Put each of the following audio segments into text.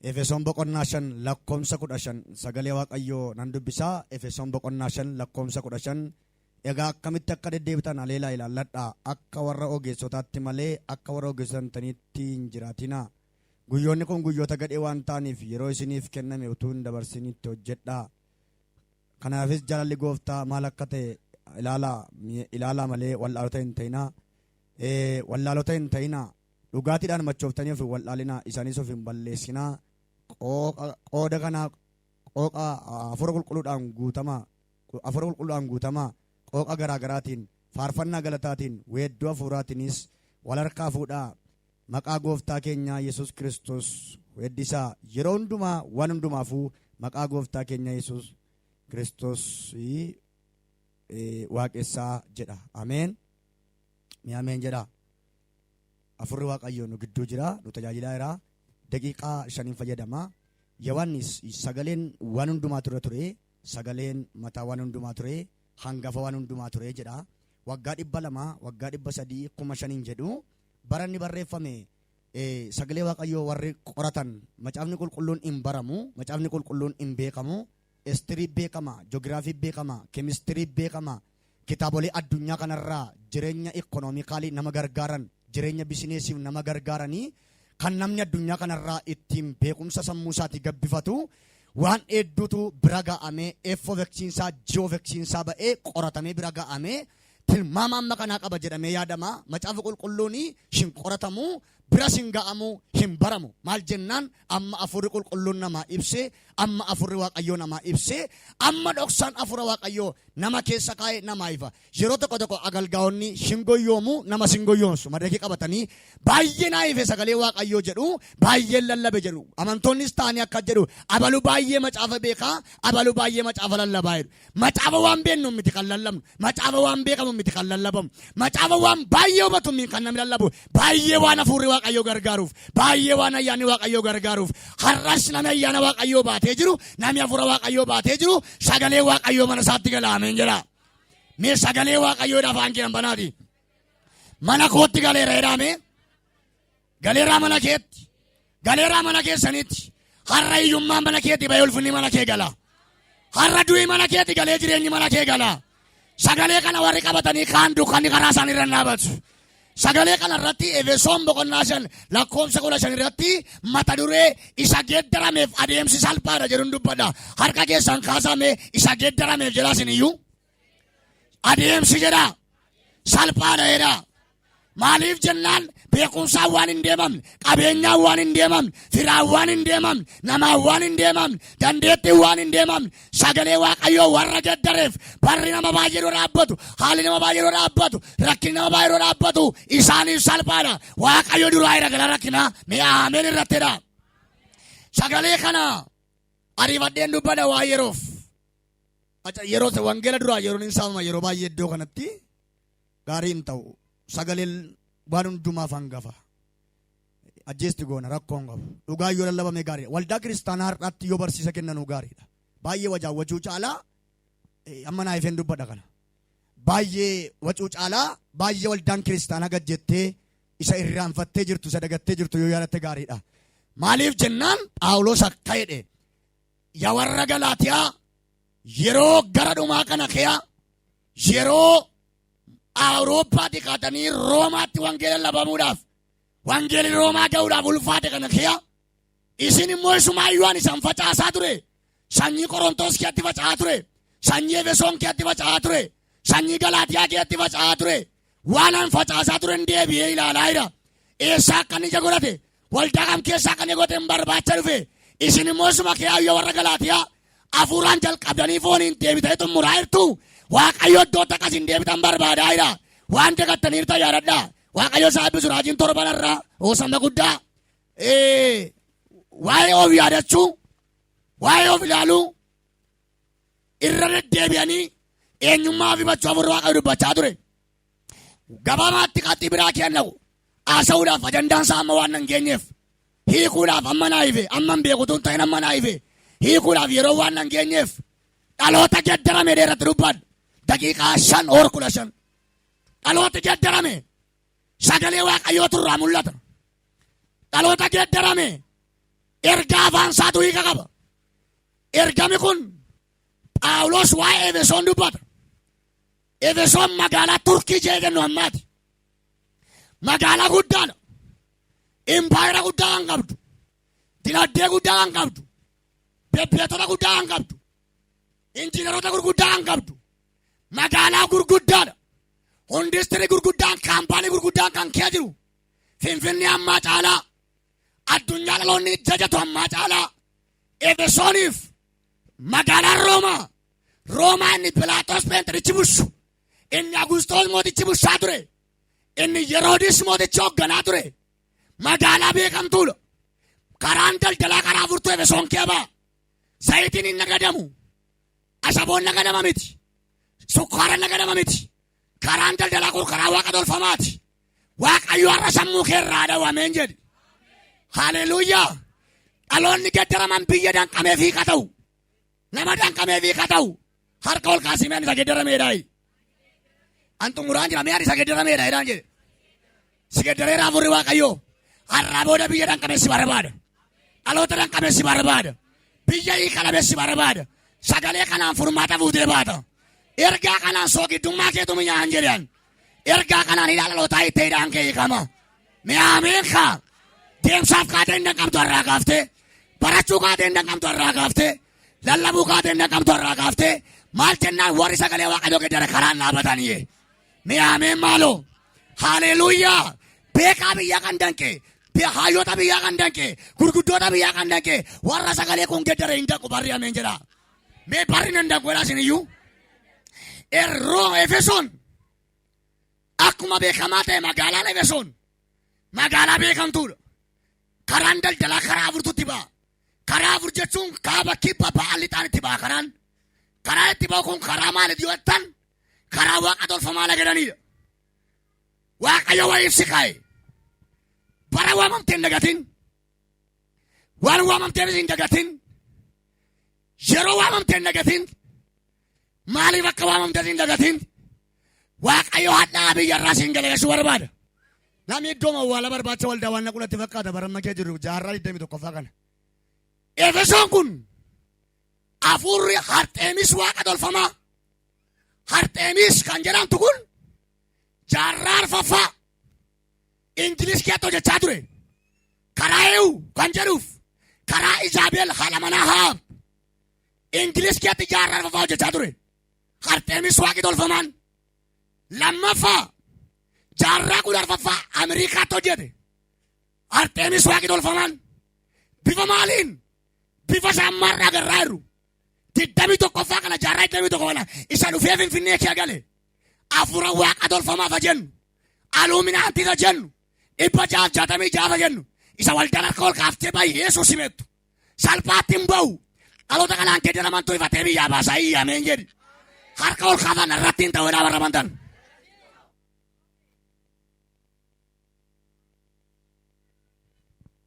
Efesoon boqonnaa 5 lakkoomsa 15 sagalee Waaqayyoo nan dubbisaa. Efesoon boqonnaa 5 lakkoomsa 15. Egaa akkamitti akka deddeebitan aleelaa ilaalladhaa. Akka warra ogeessotaatti malee akka warra ogeessota hin ta'initti hin jiraatinaa. Guyyoonni kun guyyoota gadhee waan ta'aniif yeroo isiniif kenname utuu hin dabarsin itti hojjedhaa. Kanaafis jaalalli gooftaa maal akka ta'e ilaalaa ilaalaa malee wallaalota hin ta'inaa. Wallaalota hin ta'inaa. Dhugaatiidhaan machooftanii of hin wal'aalinaa, isaanis of hin balleessinaa. Qooda kanaa qooqa hafuura qulqulluudhaan guutamaa, hafuura qulqulluudhaan guutamaa, qooqa garaa garaatiin, faarfannaa galataatiin, weedduu hafuuraatiinis wal harkaa fuudhaa. Maqaa gooftaa keenyaa Yesuus Kiristoos weeddisaa. Yeroo hundumaa waan hundumaafuu maqaa gooftaa keenya Yesuus Kiristoos waaqessaa jedha. Ameen. Mee ameen jedha. Afurri Waaqayyoo nu gidduu jira, nu tajaajilaa jira. Daqiiqaa 5n fayyadama. Yohaannis sagaleen waan hundumaa ture ture, sagaleen mataa waan hundumaa ture, hangafa waan hundumaa ture jedha. Waggaa 200, waggaa 300, 5,000 jedhu bara inni barreeffame sagalee Waaqayyoo warri qoratan macaafni qulqulluun hin baramu, macaafni qulqulluun hin beekamu, history beekama, geography beekama, chemistry beekama, kitaabolee addunyaa kanarraa jireenya economically nama gargaaran, jireenya businessiif nama gargaaranii kan namni addunyaa kanarraa ittiin beekumsa sammuu isaatii gabbifatu waan hedduutu bira ga'amee F of X-insaa G of X-insaa ba'ee qoratamee bira ga'amee tilmaama amma kanaa qaba jedhamee yaadama. Macaafa qulqulluun hin qoratamu, biras hin ga'amu, hin baramu. Maal jennaan amma afurri qulqulluun namaa ibsee, amma afurri waaqayyoo namaa ibsee, amma dhoksaan afura waaqayyoo nama keessa kaa'ee namaa ifa. Yeroo tokko tokko agalgaa'onni hin goyyoomu, nama sin goyyoomsu. Madarakii qabatanii baay'ee naa ife sagalee waaqayyoo jedhu, baay'ee lallabe jedhu. Amantoonnis ta'anii akka jedhu abalu baay'ee macaafa beekaa, abalu baay'ee macaafa lallabaa jedhu. Macaafa waan beeknu miti kan lallabnu. Macaafa waan beekamu miti kan lallabamu. Macaafa waan baay'ee hubatu miti kan namni lallabu. Baay'ee waan hafuurri waaqayyoo gargaaruuf. Baay'ee waan ayyaanni waaqayyoo gargaaruuf. Har'as namni ayyaana waaqayyoo baatee jiru, namni hafuura waaqayyoo baatee jiru, sagalee waaqayyoo mana isaatti gala. Ameen jedha. Mee sagalee waaqayyoo afaan kee banaati. Mana kootti galeera jedhame. Galeeraa mana keetti. Galeeraa mana keessanitti. Har'a hiyyummaan mana keetti bahee ulfinni mana kee gala. Har'a du'i mana keetti galee jireenyi mana kee gala. Sagalee kana warri qabatanii kaan dukkanni karaa isaanii irra dhaabatu. Sagalee kana irratti Efesoon boqonnaa 5 lakkoofsa 15 irratti mata duree isa geeddarameef adeemsi salphaadha jedhuun dubbadha. Harka keessan kaasame isa geeddarameef jedhaa isin iyyuu. Adeemsi jedha salphaadha jedha. Maaliif jennaan beekumsaan waan hin deemamne, qabeenyaan waan hin deemamne, firaan waan hin deemamne, namaan waan hin deemamne, dandeettiin waan hin deemamne, sagalee waaqayyoo warra geddareef barri nama baay'ee dura dhaabbatu, haalli nama baay'ee dura dhaabbatu, rakkinni nama baay'ee dura dhaabbatu isaaniif salphaadha. Waaqayyo duraa irra gala rakkinaa mee ameen irrattidha. Sagalee kana ariifadheen dubbadha waa yeroof. Yeroo wangeela duraa yeroon hin saamama yeroo baay'ee iddoo kanatti gaarii hin ta'u. Sagaleen waan hundumaaf hangafa. Ajjeesti goona rakkoon qabu. Dhugaa yoo lallabame gaariidha. Waldaa kiristaanaa har'aatti yoo barsiisa kennanuu gaariidha. Baay'ee wajaawwachuu caalaa amma naa ifeen dubbadha kana. Baay'ee wacuu caalaa baay'ee waldaan kiristaanaa gad jettee isa irraanfattee jirtu isa dagattee jirtu yoo yaadatte gaariidha. Maaliif jennaan Phaawulos akka jedhe yaa warra Galaatiyaa yeroo gara dhumaa kana keeya yeroo Awurooppaatii kaatanii Roomaatti wangeela lallabamuudhaaf wangeelli Roomaa ga'uudhaaf ulfaate kana keeya isin immoo isumaayyuu ani isaan facaasaa ture sanyii Qorontos keetti faca'aa ture sanyii Efesoon keetti faca'aa ture sanyii Galaatiyaa keetti faca'aa ture waan an facaasaa ture hin deebi'ee ilaalaa jira eessaa akka inni ija godhate waldaa kam keessaa akka inni godhate hin barbaacha dhufe isin immoo isuma keeyyoo warra Galaatiyaa hafuuraan jalqabdanii fooniin deebitanii xumuraa jirtu. Waaqayyo iddoo takka isin deebitan barbaadaa jira. Waan dagattaniirta yaadadha. Waaqayyo isaa eebbisu raajiin torban irraa hoosama guddaa. Waa'ee of yaadachuu, waa'ee of ilaaluu irra deddeebi'anii eenyummaa ofii hubachuu hafuurri waaqayyo dubbachaa ture. Gabaabaatti qaxxii biraa kennamu haasa'uudhaaf ajandaan isaa amma waan nan geenyeef hiikuudhaaf amma naa ife amma hin beekutu hin ta'in amma naa ife hiikuudhaaf yeroo waan nan geenyeef dhaloota geddarame irratti dubbadhu daqiiqaa 5 or 15 dhaloota geddarame sagalee waaqayyootu irraa mul'ata dhaloota geddarame. Ergaa afaan isaatu hiika qaba. Ergami kun Phaawulos waa'ee Efesoon dubbata. Efesoon magaalaa Turkii jee jennu ammaati. Magaalaa guddaadha. Impaayera guddaa kan qabdu. Dinagdee guddaa kan qabdu. Bebbeetota guddaa kan qabdu. Injiinaroota gurguddaa kan qabdu. Magaalaa gurguddaadha. Industirii gurguddaan kaampaanii gurguddaan kan kee jiru. Finfinnee ammaa caalaa. Addunyaa dhaloonni jajatu ammaa caalaa. Efesooniif magaalaan Roomaa. Roomaa inni Pilaaxoos Pheenxirichi bulchu. Inni Agustoos mootichi bulchaa ture. Inni Yeroodis mootichi hoogganaa ture. Magaalaa beekamtuudha. Karaan daldalaa karaa furtuu Efesoon kee ba'a. Zayitiin hin nagadamu. Ashaboon nagadama miti. Sukkaara nagadama miti. Karaan daldalaa kun karaa waaqa tolfamaati. Waaqayyo har'a sammuu kee irraa dha'u ameen jedhi. Haleluuyaa. Dhaloonni geddaraman biyya danqamee fiiqa ta'u. Nama danqamee fiiqa ta'u. Harka ol kaasii mee ani isa geddarameedhaayi. An xumuraan jira mee ani isa geddarameedha jedhaan jedhe. Si geddareera hafuurri Waaqayyoo. Har'aa booda biyya danqame si barbaada. Dhaloota danqame si barbaada. Biyya hiikalame si barbaada. Sagalee kanaan furmaata fuutee baata. Ergaa kanaan soogiddummaa keetu minyaan jedhan. Ergaa kanaan hidhaa dhalootaa itti hidhaan kee hiikama. Mee ameen kaa. Deemsaaf kaatee hin danqamtu har'aa kaaftee. Barachuu kaatee hin danqamtu har'aa kaaftee. Lallabuu kaatee hin danqamtu har'aa kaaftee. Maal jennaan warri sagalee Waaqayyoo geddare karaan dhaabatanii. Mee ameen maaloo. Haleluuyaa. Beekaa biyyaa kan danqe. Hayyoota biyyaa kan danqe. Gurguddoota biyyaa kan danqe. Warra sagalee kun geddare hin danqu barri ameen jedha. Mee barri nan danqu jedhaa isin iyyuu. Erroo Efesoon akkuma beekamaa ta'e magaalaan Efesoon magaalaa beekamtuudha. Karaan daldalaa karaa afurtutti ba'a. Karaa afur jechuun kaaba kibba ba'a lixaan itti ba'a karaan. Karaan itti ba'u kun karaa maaliif yoo jettan karaa waaqa tolfamaa lagadanidha. Waaqayyo wayiif si kaa'e. Bara waamamte hin dagatin. Waan waamamteefis hin dagatin. Yeroo waamamte hin dagatin. Maaliif akka waamamtes hin dagatin. Waaqayyo hadhaa biyya irraa siin galagalchuu barbaada. Namni iddoo awwaala barbaacha waldaa waan naqu natti fakkaata baramma kee jiru jaarraa 21ffaa kana. Efesoon kun hafuurri Harxeemis waaqa tolfamaa. Harxeemis kan jedhamtu kun jaarraa arfaffaa Ingiliz keessatti hojjechaa ture. Karaa eewu kan jedhuuf karaa Izaabel haadha manaa Haab Ingiliz keessatti jaarraa arfaffaa hojjechaa ture. Harxeemis waaqi tolfamaan lammaffaa jaarraa 14ffaa Ameerikaatti hojjete. Arxeemis waaqi tolfamaan bifa maaliin bifa isaa ammaarraa agarraa jirru 21ffaa kana jaarraa 21 kana isa dhufee Finfinnee kee gale afura waaqa tolfamaaf jennu aluuminaantiisa jennu 666 jennu isa waldaan harka ol kaaftee baay'ee Yesuus himettu salphaatti hin ba'u dhaloota kanaan geeddaramantu ifatee biyyaa baasaa iyyameen jedhi harka ol kaafan irratti hin ta'u jedhaa warra amantan.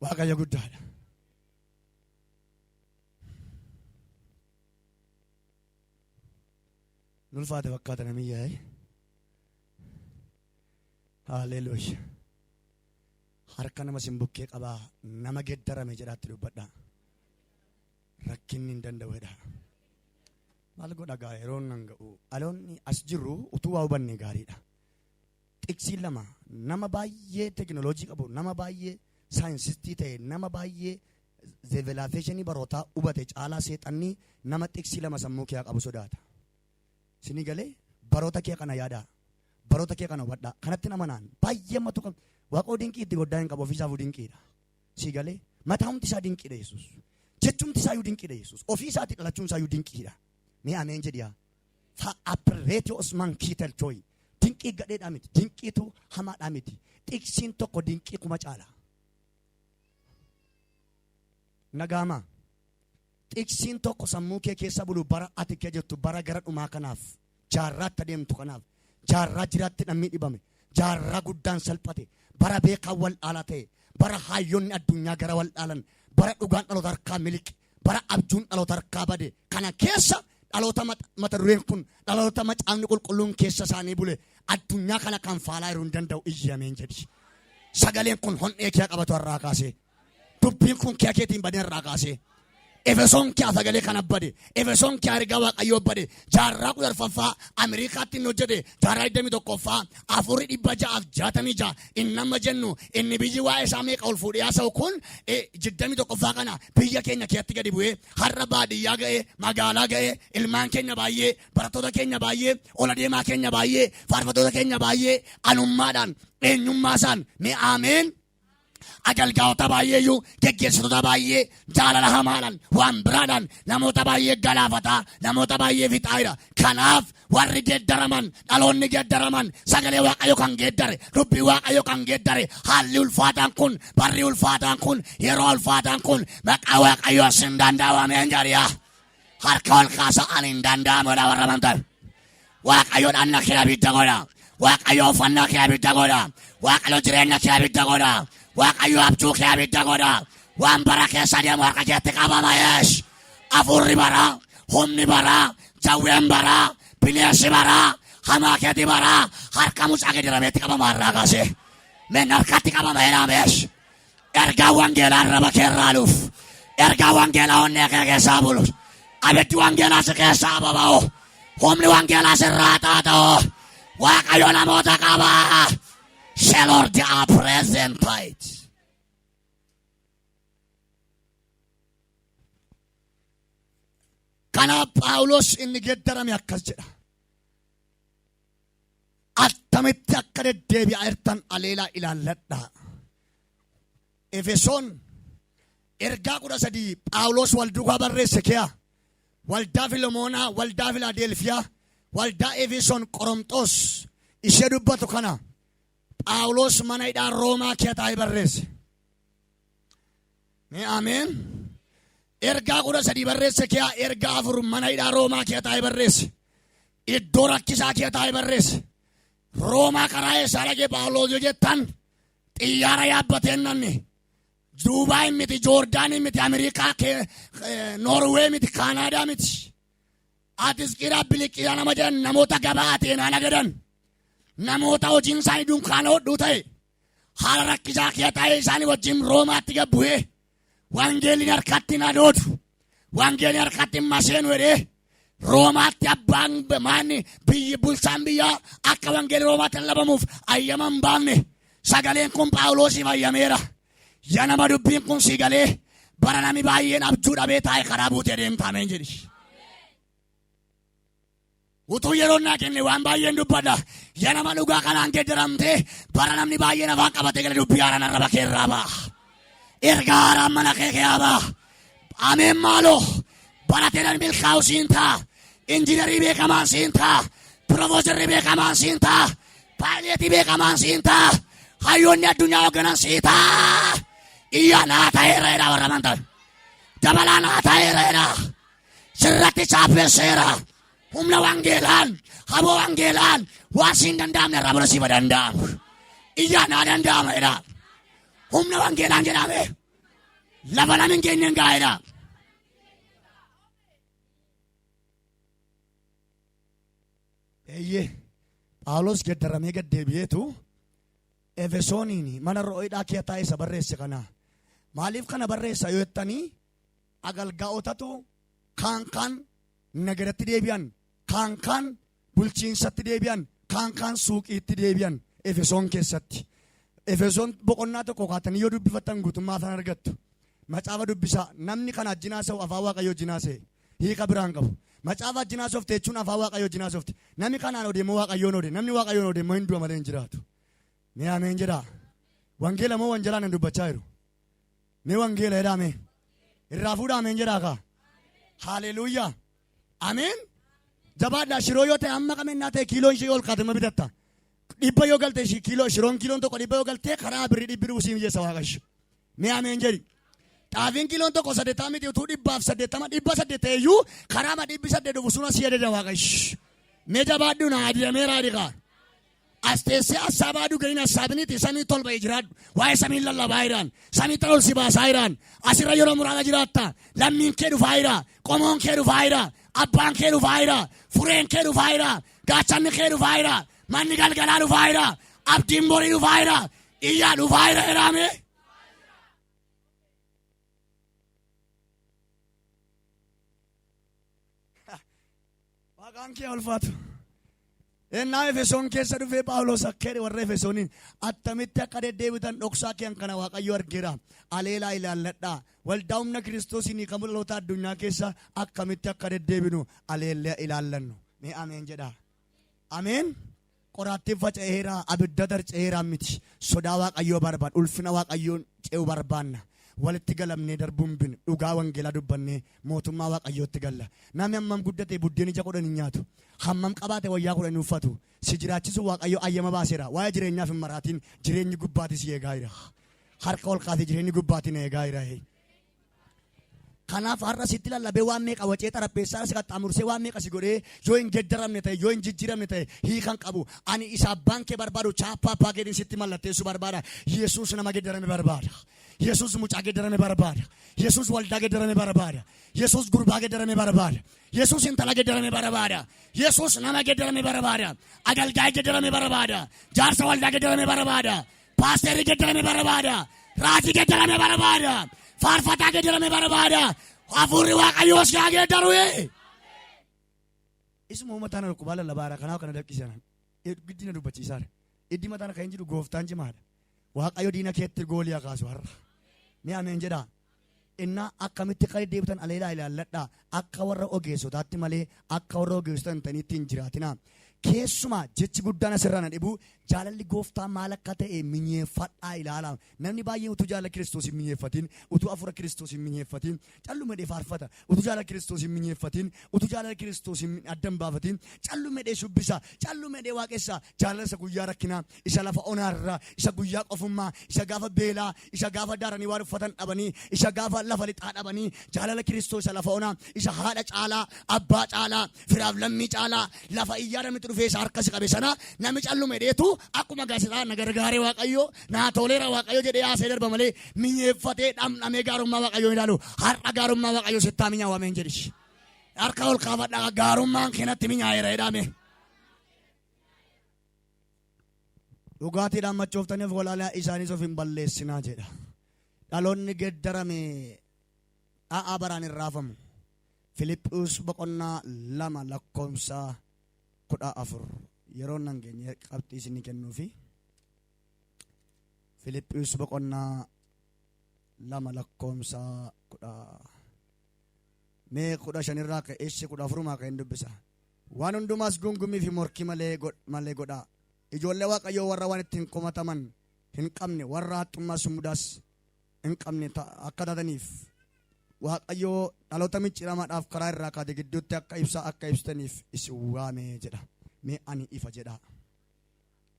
Waaqayyo guddaadha. Nulfaate fakkaata namiyyaa. Haleluuya. Harka nama sin bukkee qabaa nama geddarame jedhaatti dubbadha. Rakkinni hin danda'u jedha. Maal godha gaa yeroon nan ga'u. Dhaloonni as jirru utuu waa hubanne gaariidha. Xiqsiin lama nama baay'ee teknooloojii qabu, nama baay'ee saayinsistii ta'e, nama baay'ee zeevelaafeeshinii barootaa hubate caalaa seexanni nama xiqsii lama sammuu kee qabu sodaata. Sinii galee baroota kee kana yaadaa. Baroota kee kana hubadhaa. Kanatti namanaan baay'ee ammatu qabu. Waaqoo dinqii itti goddaa hin qabu ofiisaafuu dinqiidha. Sii galee mataamti isaa dinqiidha Yesuus. Jechumti isaayyuu dinqiidha Yesuus. Ofii isaatii dhalachuun isaayyuu dinqiidha. Mee ameen jedhiyaa. Fa apireetio Osman Kiitel Chooyi. Dinqii gadheedhaa miti. Dinqiitu hamaadhaa miti. Xiqsiin tokko dinqii kuma caala. Nagaama. Xiqsiin tokko sammuu kee keessa bulu bara ati kee jirtu bara gara dhumaa kanaaf jaarraatti adeemtu kanaaf jaarraa jiraatti namni dhibame jaarraa guddaan salphate bara beekaan wal dhaalaa ta'e bara haayyoonni addunyaa gara wal dhaalan bara dhugaan dhaloota harkaa miliqe bara abjuun dhaloota harkaa bade kana keessa dhaloota mata dureen kun dhaloota macaafni qulqulluun keessa isaanii bule addunyaa kana kan faalaa jiru hin danda'u iyyameen jedhi. Sagaleen kun honnee kee qabatu har'aa kaasee. Dubbiin kun kee keetiin badee irraa kaasee. Efesoon kee sagalee kana bade. Efesoon kee ergaa Waaqayyoo bade. Jaarraa 14ffaa Ameerikaatti inni hojjete, jaarraa 21ffaa afurii 666 inni amma jennu, inni biyyi waa'ee isaa meeqa ol fuudhee haasa'u kun, 21ffaa kana biyya keenya keessatti gadi bu'ee, har'a baadiyyaa ga'ee, magaalaa ga'ee, ilmaan keenya baay'ee, barattoota keenya baay'ee, ol adeemaa keenya baay'ee, faarfattoota keenya baay'ee anummaadhaan eenyummaa isaan, mee ameen, agalgaa'ota baay'eeyyuu, geggeessitoota baay'ee jaalala hamaadhaan, waan biraadhaan namoota baay'ee galaafataa, namoota baay'ee fixaa jira. Kanaaf warri geeddaraman, dhaloonni geeddaraman, sagalee Waaqayyo kan geeddare, dubbii Waaqayyo kan geeddare, haalli ulfaataan kun, barri ulfaataan kun, yeroo ulfaataan kun maqaa Waaqayyo sin danda'u. Ameen jedhiyaa. Harka ol kaasa, ani hin danda'amudha warra amantan. Waaqayyo dhanna kee abidda godha. Waaqayyo uffannaa kee abidda godha. Waaqayyo jireenya kee abidda godha. Waaqayyo abjuu kee abidda godha. Waan bara keessa deemu harka keetti qabama yeesh. Afurri bara, humni bara, jawween bara, bineensi bara, hamaa keeti bara, harka mucaa kee dirameetti qabama har'aa kaasee. Men harkatti qabama jedhameesh. Ergaa wangeelaa arraba kee irraa luuf. Ergaa wangeelaa onnee kee keessaa bulu. Abiddi wangeelaa si keessaa baba'u. Humni wangeelaa sirraa taata'u. Waaqayyo namoota qaba. Shall the present. Kanaaf Phaawulos inni geeddarame akkas jedha. Attamitti akka deddeebi'aa jirtan aleelaa ilaalladhaa. Efesoon ergaa 13 Phaawulos wal duukaa barreesse keeyaa waldaa Filomoonaa, waldaa Filaadelfiyaa, waldaa Efesoon, Qoromxoos ishee dubbatu kana Phaawulos mana hidhaa Roomaa kee taa'ee barreesse. Mee ameen. Ergaa 13 barreesse keeyaa ergaa 4 mana hidhaa Roomaa kee taa'ee barreesse. Iddoo rakkisaa kee taa'ee barreesse. Roomaa karaa eessaa dhaqee Phaawulos yoo jettan, xiyyaara yaabbateen nanni. Duubaay miti, Joordaan miti, Ameerikaa, Noorwee miti, Kaanaadaa miti. Atis qiraa biliqiyaa nama jedhan, namoota gabaa Ateenaa nagadan. Namoota hojiin isaanii dunkaana hodhuu ta'e, haala rakkisaa kee ta'e isaanii wajjin Roomaatti gad bu'ee, wangeelli harkatti na doodu, wangeelli harkatti hin maseenu jedhee Roomaatti, abbaan maanni biyyi, bulchaan biyyaa akka wangeelli Roomaatti lallabamuuf ayyama hin baafne. Sagaleen kun Phaawulosiif ayyameera. Yaa nama dubbiin kun sii galee, bara namni baay'een abjuu dhabee taa'e karaa buutee deemta, ameen jedhi. Utuu yeroon naa kenne waan baay'een dubbadha. Yaa nama dhugaa kanaan geeddaramtee, bara namni baay'een afaan qabatee gala, dubbii haaraan arraba kee irraa ba'a. Ergaa haaraan mana kee keessaa ba'a. Ameen maaloo. Barateedhaan milkaa'u siin ta'a. Injiinarii beekamaan siin ta'a. Pirofeesarri beekamaan siin ta'a. Paayileetii beekamaan siin ta'a. Hayyoonni addunyaa hoogganan sii ta'a. Iyyaa, naa ta'eera jedha warra amantan. Dabalaa, naa ta'eera jedha. Sirratti chaappesseera. Humna wangeelaan, haboo wangeelaan waan siin danda'amne irraa bora siif danda'amu. Iyyaa, naa danda'ama jedha. Humna wangeelaan jedhame. Lafa namni hin geenye hin ga'a jedha. Eeyyee, Phaawulos geddaramee gad deebi'eetu Efesooniin mana ro'oidhaa kee taa'ee isa barreesse kana. Maaliif kana barreessa yoo jettanii, agalgaa'otatu kaan kaan nagaratti deebi'an, kaan kaan bulchiinsatti deebi'an, kaan kaan suuqiitti deebi'an Efesoon keessatti. Efesoon boqonnaa 1 kaatanii yoo dubbifattan guutummaa afaan argattu. Macaafa dubbisaa, namni kana wajjin haasa'u afaan Waaqayyoo wajjin haasa'e, hiika biraan qabu. Macaafa wajjin haasofte jechuun afaan Waaqayyoo wajjin haasofte. Namni kanaan odeemmoo immoo Waaqayyoon ode. Namni Waaqayyoon ode immoo hin du'a malee hin jiraatu. Mee ameen jedhaa. Wangeela moo wanjalaan hin dubbachaa jiru? Mee wangeela jedhaa mee. Irraa fuudhaa, ameen jedhaa kaa. Haleluuyaa. Ameen. Jabaadhaa, shiroo yoo ta'e amma qabeenyaa ta'e kiiloon ishee ol kaatee bitatta. 100 yoo galte ishii kiiloo, shiroon kiiloon tokko 100 yoo galtee, karaa birrii dhibbi dhufu sii mijeessa Waaqayyo. Mee ameen jedhi. Xaafiin kiiloon tokko 80 miti, utuu 180, 800 ta'e iyyuu karaa ma 800 dhufu suna si ajaja Waaqayyo. Mee jabaadhu, naa ajajameera jedhi. As teessee hassaabaa dhugahin hassaabiniiti, samii tolba jiraadhu. Waa'ee samiin lallabaa jiraan. Samii ol si baasaa jiraan. Asirra yeroo muraasa jiraatta. Lammiin kee dhufaa jira. Qomoon kee dhufaa jira. Abbaan kee dhufaa jira. Fureen kee dhufaa jira. Gaachanni kee dhufaa jira. Manni galgalaa dhufaa jira. Abdiin borii dhufaa jira. Iyyaa, dhufaa jira jedhame. Maqaan kee ulfaatu. Ennaa Efesoon keessa dhufee Phaawulos akka jedhe warra Efesooniin, "Attamitti akka deddeebitan dhoksaa kee kana Waaqayyo argeera. Aleelaa ilaalladhaa. Waldaa humna Kiristoosiin kan dhaloota addunyaa keessa akkamitti akka deddeebinu aleellee ilaallannu." Mee ameen jedhaa. Ameen. Qoraattiin faca'eera, abidda tarca'eera miti. Sodaa Waaqayyoo barbaada. Ulfina Waaqayyoon ce'uu barbaanna. Walitti galamnee darbuun binu dhugaa wangeelaa dubbannee mootummaa Waaqayyootti galla. Namni hammam guddate buddeen ija 10 hin nyaatu. Hammam qabaate wayyaa 10 uffatu. Si jiraachisu Waaqayyo ayyama baaseera. Waa'ee jireenyaaf hin maraatiin, jireenyi gubbaati si eegaa jira. Harka ol kaasee, jireenyi gubbaatti na eegaa jira. Kanaaf har'a sitti lallabee, waan meeqa wacee, xarapheessaa si qaxxaamursee, waan meeqa si godhee, yoo hin geddaramne ta'e, yoo hin jijjiiramne ta'e, hiikan qabu. Ani isa abbaan kee barbaadu chaappaa abbaa keetiin sitti mallatteessuu barbaada. Yesuus nama geddarame barbaada. Yesuus mucaa geddarame barbaada. Yesuus waldaa geddarame barbaada. Yesuus gurbaa geddarame barbaada. Yesuus intala geddarame barbaada. Yesuus nama geddarame barbaada. Agalgaay geddarame barbaada. Jaarsa waldaa geddarame barbaada. Paasterii geddarame barbaada. Raajii geddarame barbaada. Faarfataa geddarame barbaada. Hafuurri Waaqayyoo si haa geeddaru. Isuma uummataan dhukkubaa lallabaara, kanaaf kana danqisiisan. Guddina dubbachiisaadha. Iddi mataan kan hin jiru, gooftaan cimaadha. Waaqayyo diina keetti goolii haa kaasu har'a. Mee ameen jedhaa. Innaa akkamitti akka deddeebitan aleelaa ilaalladhaa. Akka warra ogeessotaatti malee akka warra ogeessota hin ta'initti hin jiraatinaa. Keessumaa jechi guddaan asirraa na dhibu, jaalalli gooftaa maal akka ta'e minyeeffadhaa ilaalaa. Namni baay'een utuu jaalala Kiristoos hin minyeeffatin, utuu hafuura Kiristoos hin minyeeffatin, calluma jedhee faarfata. Utuu jaalala Kiristoos hin minyeeffatin, utuu jaalala Kiristoos hin adda hin baafatin, calluma jedhee shubbisa, calluma jedhee waaqessa. Jaalala isa guyyaa rakkinaa, isa lafa onaarraa, isa guyyaa qofummaa, isa gaafa beelaa, isa gaafa daaranii waan uffatan dhabanii, isa gaafa lafa lixaa dhabanii, jaalala Kiristoos isa lafa onaa, isa haadha caalaa, abbaa caalaa, firaaf lammii caalaa, lafa iyyaa namni dhufee isa harka si qabe sana namni calluma jedheetu akkuma gaazexaa na gargaaree Waaqayyo naa toleera Waaqayyo jedhee haasa'ee darba malee minyeeffatee dhamdhamee gaarummaa Waaqayyo hin ilaalu. Har'a gaarummaa Waaqayyo sittaa minyaa'u, ameen jedhi. Harka ol kaafadhaa, gaarummaan keenatti minyaa'eera jedhame. Dhugaatiidhaan machooftaniif walaalaa isaanis of hin balleessinaa jedha. Dhaloonni geeddarame dha'aa baraan hin raafamu. Filiphiyuus boqonnaa 2 lakkoofsa 14, yeroo nan geenye qabxii isinii kennuufi. Filiphiyuus boqonnaa 2 lakkoofsa 10, mee 15rraa ka'eessi 14maa ka'een dubbisa. Waan hundumaas gungumii fi morkii malee godhaa. Ijoollee Waaqayyoo warra waan ittiin komataman hin qabne, warra haxxummaas mudaas hin qabne akka taataniif, Waaqayyoo dhaloota micciiramaadhaaf karaa irraa kaate gidduutti akka ibsaa akka ibsitaniif isin waame jedha. Mee ani ifa jedhaa.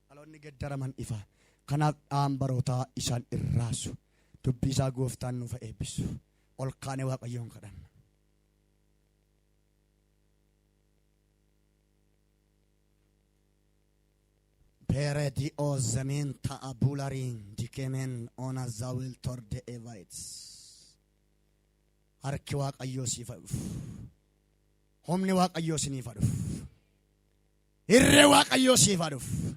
Dhaloonni geddaraman ifa. Kanaaf dhaan barootaa isaan irraasu. Dubbii isaa gooftaan nuuf haa eebbisu. Ol kaanee Waaqayyoon kadhanna. Peredi o zementa abularin dikemen ona zawil torde evaits. Harki Waaqayyoo siif haa dhufu. Humni Waaqayyoo siniif haa dhufu. Irree Waaqayyoo siif haa dhufu.